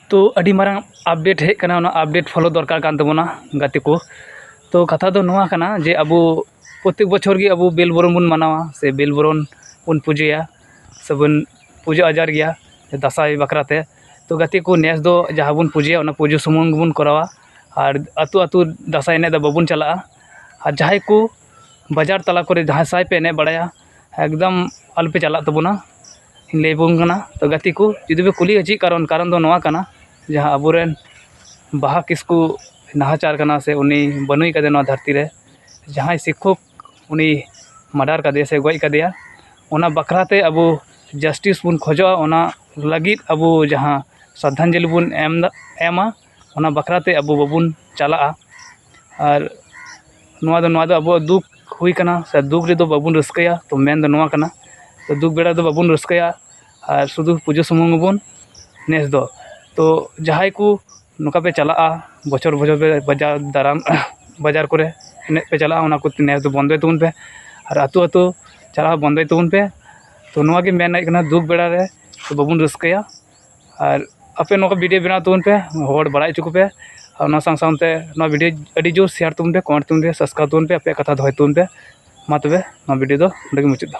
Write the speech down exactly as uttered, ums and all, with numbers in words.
ᱛᱚ ᱟᱹᱰᱤ ᱢᱟᱨᱟᱝ ᱟᱯᱰᱮᱴ ᱦᱮᱡ ᱠᱟᱱᱟ, ᱚᱱᱟ ᱟᱯᱰᱮᱴ ᱯᱷᱳᱞᱳ ᱫᱚᱨᱠᱟᱨ ᱠᱟᱱ ᱛᱟᱵᱚᱱᱟ ᱜᱟᱛᱮ ᱠᱚ᱾ ᱛᱚ ᱠᱟᱛᱷᱟ ᱫᱚ ᱱᱚᱣᱟ ᱠᱟᱱᱟ ᱡᱮ ᱟᱵᱚ ᱯᱨᱚᱛᱮᱠ ᱵᱚᱪᱷᱚᱨ ᱜᱮ ᱟᱵᱚ ᱵᱮᱞ ᱵᱚᱨᱚᱱ ᱵᱚᱱ ᱢᱟᱱᱟᱣᱟ ᱥᱮ ᱵᱮᱞ ᱵᱚᱨᱚᱱ ᱵᱚᱱ ᱯᱩᱡᱟᱹᱭᱟ ᱥᱮᱵᱚᱱ ᱯᱩᱡᱟᱹ ᱟᱡᱟᱨ ᱜᱮᱭᱟ ᱫᱟᱸᱥᱟᱭ ᱵᱟᱠᱷᱨᱟ ᱛᱮ᱾ ᱛᱚ ᱜᱟᱛᱮ ᱠᱚ, ᱱᱮᱥ ᱫᱚ ᱡᱟᱦᱟᱸ ᱵᱚᱱ ᱯᱩᱡᱟᱹᱭᱟ ᱚᱱᱟ ᱯᱩᱡᱟᱹ ᱥᱩᱢᱩᱝ ᱜᱮᱵᱚᱱ ᱠᱚᱨᱟᱣᱟ, ᱟᱨ ᱟᱹᱛᱩ ᱟᱹᱛᱩ ᱫᱟᱸᱥᱟᱭ ᱮᱱᱮᱡ ᱫᱚ ᱵᱟᱵᱚᱱ ᱪᱟᱞᱟᱜᱼᱟ᱾ ᱟᱨ ᱡᱟᱦᱟᱸᱭ ᱠᱚ ᱵᱟᱡᱟᱨ ᱛᱟᱞᱟ ᱠᱚᱨᱮ ᱫᱟᱸᱥᱟᱭ ᱯᱮ ᱮᱱᱮᱡ ᱵᱟᱲᱟᱭᱟ, ᱮᱠᱫᱚᱢ ᱟᱞᱚᱯᱮ ᱪᱟᱞᱟᱜ ᱛᱟᱵᱚᱱᱟ, ᱤᱧ ᱞᱟᱹᱭ ᱟᱵᱚᱱ ᱠᱟᱱᱟ᱾ ᱛᱚ ᱜᱟᱛᱮ ᱠᱚ, ᱡᱩᱫᱤ ᱯᱮ ᱠᱩᱞᱤᱭᱟ ᱪᱮᱫ ᱠᱟᱨᱚᱱ, ᱠᱟᱨᱚᱱ ᱫᱚ ᱱᱚᱣᱟ ᱠᱟᱱᱟ, ᱡᱟᱦᱟᱸ ᱟᱵᱚᱨᱮᱱ ᱵᱟᱦᱟ ᱠᱤᱥᱠᱩ ᱱᱟᱦᱟᱪᱟᱨ ᱠᱟᱱᱟ ᱥᱮ ᱩᱱᱤ ᱵᱟᱹᱱᱩᱭ ᱠᱟᱫᱮ ᱱᱚᱣᱟ ᱫᱷᱟᱹᱨᱛᱤ ᱨᱮ, ᱡᱟᱦᱟᱸᱭ ᱥᱤᱠᱠᱷᱚᱠ ᱩᱱᱤ ᱢᱟᱰᱟᱨ ᱠᱟᱫᱮᱭᱟ ᱥᱮ ᱜᱚᱡ ᱠᱟᱫᱮᱭᱟ, ᱚᱱᱟ ᱵᱟᱠᱷᱨᱟ ᱛᱮ ᱟᱵᱚ ᱡᱟᱥᱴᱤᱥ ᱵᱚᱱ ᱠᱷᱚᱡᱚᱜᱼᱟ᱾ ᱚᱱᱟ ᱞᱟᱹᱜᱤᱫ ᱟᱵᱚ ᱡᱟᱦᱟᱸ ᱥᱨᱟᱫᱷᱟᱧᱡᱚᱞᱤ ᱵᱚᱱ ᱮᱢ ᱫᱟ-, ᱮᱢᱟ, ᱚᱱᱟ ᱵᱟᱠᱷᱨᱟ ᱛᱮ ᱟᱵᱚ ᱵᱟᱵᱚᱱ ᱪᱟᱞᱟᱜᱼᱟ᱾ ᱟᱨ ᱱᱚᱣᱟ ᱫᱚ, ᱱᱚᱣᱟ ᱫᱚ ᱟᱵᱚᱣᱟᱜ ᱫᱩᱠ ᱦᱩᱭ ᱠᱟᱱᱟ, ᱥᱮ ᱫᱩᱠ ᱨᱮᱫᱚ ᱵᱟᱵᱚᱱ ᱨᱟᱹᱥᱠᱟᱹᱭᱟ᱾ ᱛᱚ ᱢᱮᱱ ᱫᱚ ᱱᱚᱣᱟ ᱠᱟᱱᱟ, ᱛᱚ ᱫᱩᱠ ᱵᱮᱲᱟ ᱫᱚ ᱵᱟᱵᱚᱱ ᱨᱟᱹᱥᱠᱟᱹᱭᱟ, ᱟᱨ ᱥᱩᱫᱷᱩ ᱯᱩᱡᱟᱹ ᱥᱩᱢᱩᱝ ᱜᱮᱵᱚᱱ ᱱᱮᱥ ᱫᱚ᱾ ᱛᱚ ᱡᱟᱦᱟᱸᱭ ᱠᱚ ᱱᱚᱝᱠᱟ ᱯᱮ ᱪᱟᱞᱟᱜᱼᱟ, ᱵᱚᱪᱷᱚᱨ ᱵᱚᱪᱷᱚᱨ ᱯᱮ ᱵᱟᱡᱟᱨ ᱫᱟᱬᱟᱱ, ᱵᱟᱡᱟᱨ ᱠᱚᱨᱮ ᱮᱱᱮᱡ ᱯᱮ ᱪᱟᱞᱟᱜᱼᱟ, ᱚᱱᱟ ᱠᱚ ᱱᱮᱥ ᱫᱚ ᱵᱚᱱᱫᱚᱭ ᱛᱟᱵᱚᱱ ᱯᱮ, ᱟᱨ ᱟᱹᱛᱩ ᱟᱹᱛᱩ ᱪᱟᱞᱟᱣ ᱵᱚᱱᱫᱚᱭ ᱛᱟᱵᱚᱱ ᱯᱮ᱾ ᱛᱚ ᱱᱚᱣᱟ ᱜᱮ ᱢᱮᱱ ᱦᱩᱭᱩᱜ ᱠᱟᱱᱟ, ᱫᱩᱠ ᱵᱮᱲᱟ ᱨᱮ ᱵᱟᱵᱚᱱ ᱨᱟᱹᱥᱠᱟᱹᱭᱟ᱾ ᱟᱨ ᱟᱯᱮ ᱱᱚᱝᱠᱟ ᱵᱷᱤᱰᱤᱭᱳ ᱵᱮᱱᱟᱣ ᱛᱟᱵᱚᱱ ᱯᱮ, ᱦᱚᱲ ᱵᱟᱲᱟᱭ ᱦᱚᱪᱚ ᱠᱚᱯᱮ᱾ ᱟᱨ ᱚᱱᱟ ᱥᱟᱶ ᱥᱟᱶᱛᱮ ᱱᱚᱣᱟ ᱵᱷᱤᱰᱤᱭᱳ ᱟᱹᱰᱤ ᱡᱳᱨ ᱥᱮᱭᱟᱨ ᱛᱟᱵᱚᱱ ᱯᱮ, ᱠᱚᱢᱮᱱᱴ ᱛᱟᱵᱚᱱ ᱯᱮ, ᱥᱟᱵᱥᱠᱨᱟᱭᱤᱵᱽ ᱛᱟᱵᱚᱱ ᱯᱮ, ᱟᱯᱮᱭᱟᱜ ᱠᱟᱛᱷᱟ ᱫᱚᱦᱚᱭ ᱛᱟᱵᱚᱱ ᱯᱮ᱾ ᱢᱟ ᱛᱚᱵᱮ ᱱᱚᱣᱟ ᱵᱷᱤᱰᱤᱭᱳ ᱫᱚ ᱱᱚᱸᱰᱮ ᱜᱮ ᱢᱩᱪᱟᱹᱫ ᱫᱟ᱾